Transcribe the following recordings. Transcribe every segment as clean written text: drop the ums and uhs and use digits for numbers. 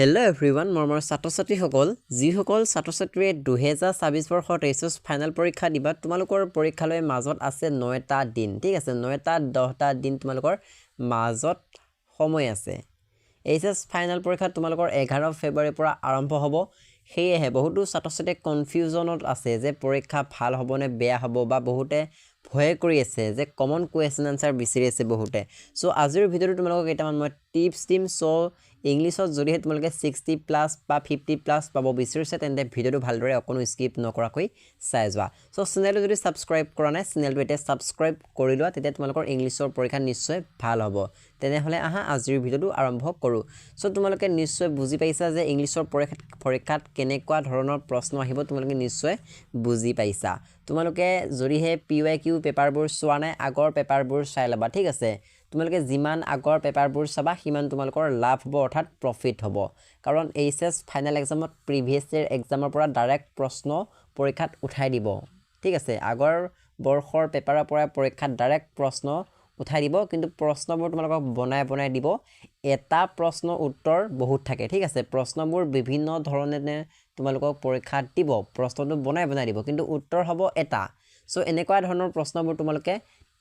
Hello' everyone, মৰমৰ ছাত্ৰ ছাত্ৰীসকল, যিসকল ছাত্ৰ ছাত্ৰীয়ে 2026 বৰ্ষত এইচ এছ ফাইনেল পৰীক্ষা দিবা, তোমালোকৰ পৰীক্ষালৈ মাজত আছে 9টা দিন। ঠিক আছে, 9টা 10টা দিন তোমালোকৰ মাজত সময় আছে। এইচ এছ ফাইনেল পৰীক্ষা তোমালোকৰ 11 ফেব্ৰুৱাৰীৰ পৰা আৰম্ভ হ'ব। সেয়েহে বহুতো ছাত্ৰ ছাত্ৰীয়ে কনফিউজনত আছে যে পৰীক্ষা ভাল হ'ব নে বেয়া হ'ব, বা বহুতে ভয় কৰি আছে যে কমন কুৱেশ্যন আনচাৰ বিচাৰি আছে বহুতে। চ' আজিৰ ভিডিঅ'টো তোমালোকক কেইটামান মই টিপছ দিম। চ' ইংলিছত যদিহে তোমালোকে 60+ বা 50+ পাব বিচাৰিছে, তেন্তে ভিডিঅ'টো ভালদৰে অকণো স্কিপ নকৰাকৈ চাই যোৱা। চ' চেনেলটো যদি ছাবস্ক্ৰাইব কৰা নাই, চেনেলটো এতিয়া ছাবস্ক্ৰাইব কৰি লোৱা, তেতিয়া তোমালোকৰ ইংলিছৰ পৰীক্ষা নিশ্চয় ভাল হ'ব। তেনেহ'লে আহা, আজিৰ ভিডিঅ'টো আৰম্ভ কৰোঁ। চ' তোমালোকে নিশ্চয় বুজি পাইছা যে ইংলিছৰ পৰীক্ষাত কেনেকুৱা ধৰণৰ প্ৰশ্ন আহিব। তোমালোকে নিশ্চয় বুজি পাইছা। তোমালোকে যদিহে পিৱাইকিউ পেপাৰবোৰ চোৱা নাই, আগৰ পেপাৰবোৰ চাই ল'বা। ঠিক আছে, তোমালোকে যিমান আগৰ পেপাৰবোৰ চাবা, সিমান তোমালোকৰ লাভ হ'ব, অৰ্থাৎ প্ৰফিট হ'ব। কাৰণ এইচ এছ ফাইনেল এক্সামত প্ৰিভিয়াছ ইয়েৰ এক্সামৰ পৰা ডাইৰেক্ট প্ৰশ্ন পৰীক্ষাত উঠাই দিব। ঠিক আছে, আগৰ বৰ্ষৰ পেপাৰৰ পৰা পৰীক্ষাত ডাইৰেক্ট প্ৰশ্ন উঠাই দিব, কিন্তু প্ৰশ্নবোৰ তোমালোকক বনাই বনাই দিব। এটা প্ৰশ্ন উত্তৰ বহুত থাকে। ঠিক আছে, প্ৰশ্নবোৰ বিভিন্ন ধৰণে তোমালোকক পৰীক্ষাত দিব, প্ৰশ্নটো বনাই বনাই দিব, কিন্তু উত্তৰ হ'ব এটা। চ' এনেকুৱা ধৰণৰ প্ৰশ্নবোৰ তোমালোকে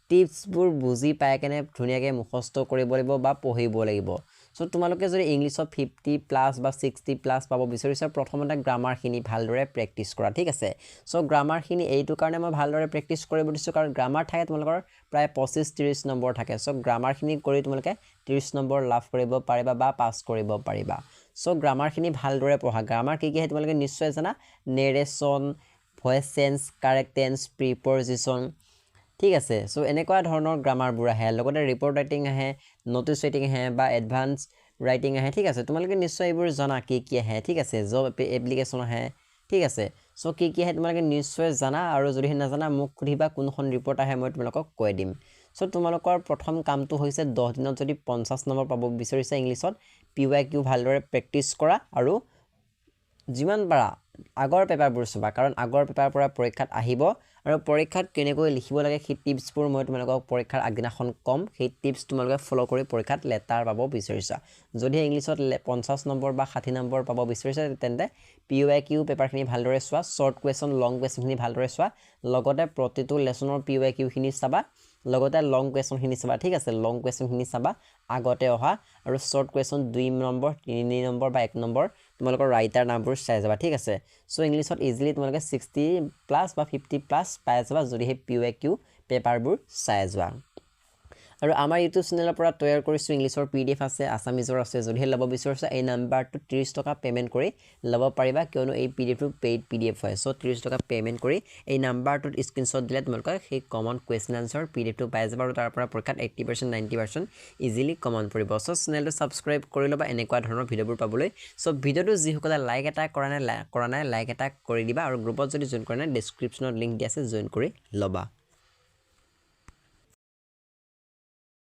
টিপছবোৰ বুজি পাই কেনে ধুনীয়াকৈ মুখস্থ কৰিব লাগিব বা পঢ়িব লাগিব। চ' তোমালোকে যদি ইংলিছত 50+ বা 60+ পাব বিচাৰিছা, প্ৰথমতে গ্ৰামাৰখিনি ভালদৰে প্ৰেক্টিছ কৰা। ঠিক আছে, চ' গ্ৰামাৰখিনি এইটো কাৰণে মই ভালদৰে প্ৰেক্টিছ কৰিব দিছোঁ, কাৰণ গ্ৰামাৰ থাকে তোমালোকৰ প্ৰায় 25-30 নম্বৰ থাকে। চ' গ্ৰামাৰখিনি কৰি তোমালোকে 30 নম্বৰ লাভ কৰিব পাৰিবা বা পাছ কৰিব পাৰিবা। চ' গ্ৰামাৰখিনি ভালদৰে পঢ়া। গ্ৰামাৰ কি কি আহে তোমালোকে নিশ্চয় জানা: narration, voice change, correct tense, preposition। ঠিক আছে, চ' এনেকুৱা ধৰণৰ গ্ৰামাৰবোৰ আহে। লগতে ৰিপৰ্ট ৰাইটিং আহে, ন'টিছ ৰাইটিং আহে বা এডভান্স ৰাইটিং আহে। ঠিক আছে, তোমালোকে নিশ্চয় এইবোৰ জানা কি কি আহে। ঠিক আছে, জব এপ্লিকেশ্যন আহে। ঠিক আছে, চ' কি কি আহে তোমালোকে নিশ্চয় জানা আৰু যদিহে নাজানা, মোক সুধিবা কোনখন ৰিপৰ্ট আহে, মই তোমালোকক কৈ দিম। চ' তোমালোকৰ প্ৰথম কামটো হৈছে 10 দিনত যদি 50 নম্বৰ পাব বিচাৰিছা ইংলিছত, পিৱাইকিউ ভালদৰে প্ৰেক্টিছ কৰা আৰু যিমান পাৰা আগৰ পেপাৰবোৰ চাবা, কাৰণ আগৰ পেপাৰৰ পৰা পৰীক্ষাত আহিব। আৰু পৰীক্ষাত কেনেকৈ লিখিব লাগে, সেই টিপছবোৰ মই তোমালোকক পৰীক্ষাৰ আগদিনাখন ক'ম। সেই টিপছ তোমালোকে ফ'ল' কৰি পৰীক্ষাত লেটাৰ পাব বিচাৰিছা, যদিহে ইংলিছত 50 নম্বৰ বা 60 নম্বৰ পাব বিচাৰিছা, তেন্তে পিৱাইকিউ পেপাৰখিনি ভালদৰে চোৱা, শ্বৰ্ট কুৱেশ্যন, লং কুৱেশ্যনখিনি ভালদৰে চোৱা, লগতে প্ৰতিটো লেচনৰ পিৱাইকিউখিনি চাবা, লগতে লং কুৱেশ্যনখিনি চাবা। ঠিক আছে, লং কুৱেশ্যনখিনি চাবা আগতে অহা আৰু শ্বৰ্ট কুৱেশ্যন 2 নম্বৰ, 3 নম্বৰ বা 1 নম্বৰ তোমালোকৰ ৰাইটাৰ নামবোৰ চাই যাবা। ঠিক আছে, চ' ইংলিছত ইজিলি তোমালোকে 60+ বা 50+ পাই যাবা, যদি সেই পিৱাইকিউ পেপাৰবোৰ চাই যোৱা। আৰু আমাৰ ইউটিউব চেনেলৰ পৰা তৈয়াৰ কৰিছোঁ, ইংলিছৰ পিডিএফ আছে, আছামিজৰ আছে। যদিহে ল'ব বিচাৰিছে, এই নাম্বাৰটোত 30 টকা পে'মেণ্ট কৰি ল'ব পাৰিবা, কিয়নো এই পিডিএফটো পেইড পিডিএফ হয়। চ' 30 টকা পে'মেণ্ট কৰি এই নাম্বাৰটোত স্ক্ৰীনশ্বট দিলে তোমালোকে সেই কমন কুৱেশ্যন আনচাৰ পিডিএফটো পাই যাবা আৰু তাৰ পৰা পৰীক্ষাত 80%, 90% ইজিলি কমন পৰিব। চ' চেনেলটো ছাবস্ক্ৰাইব কৰি ল'বা এনেকুৱা ধৰণৰ ভিডিঅ'বোৰ পাবলৈ। চ' ভিডিঅ'টো যিসকলে লাইক এটা কৰা নাই, লাইক এটা কৰি দিবা আৰু গ্ৰুপত যদি জইন কৰা নাই, ডেছক্ৰিপশ্যনত লিংক দিয়া আছে, জইন কৰি ল'বা।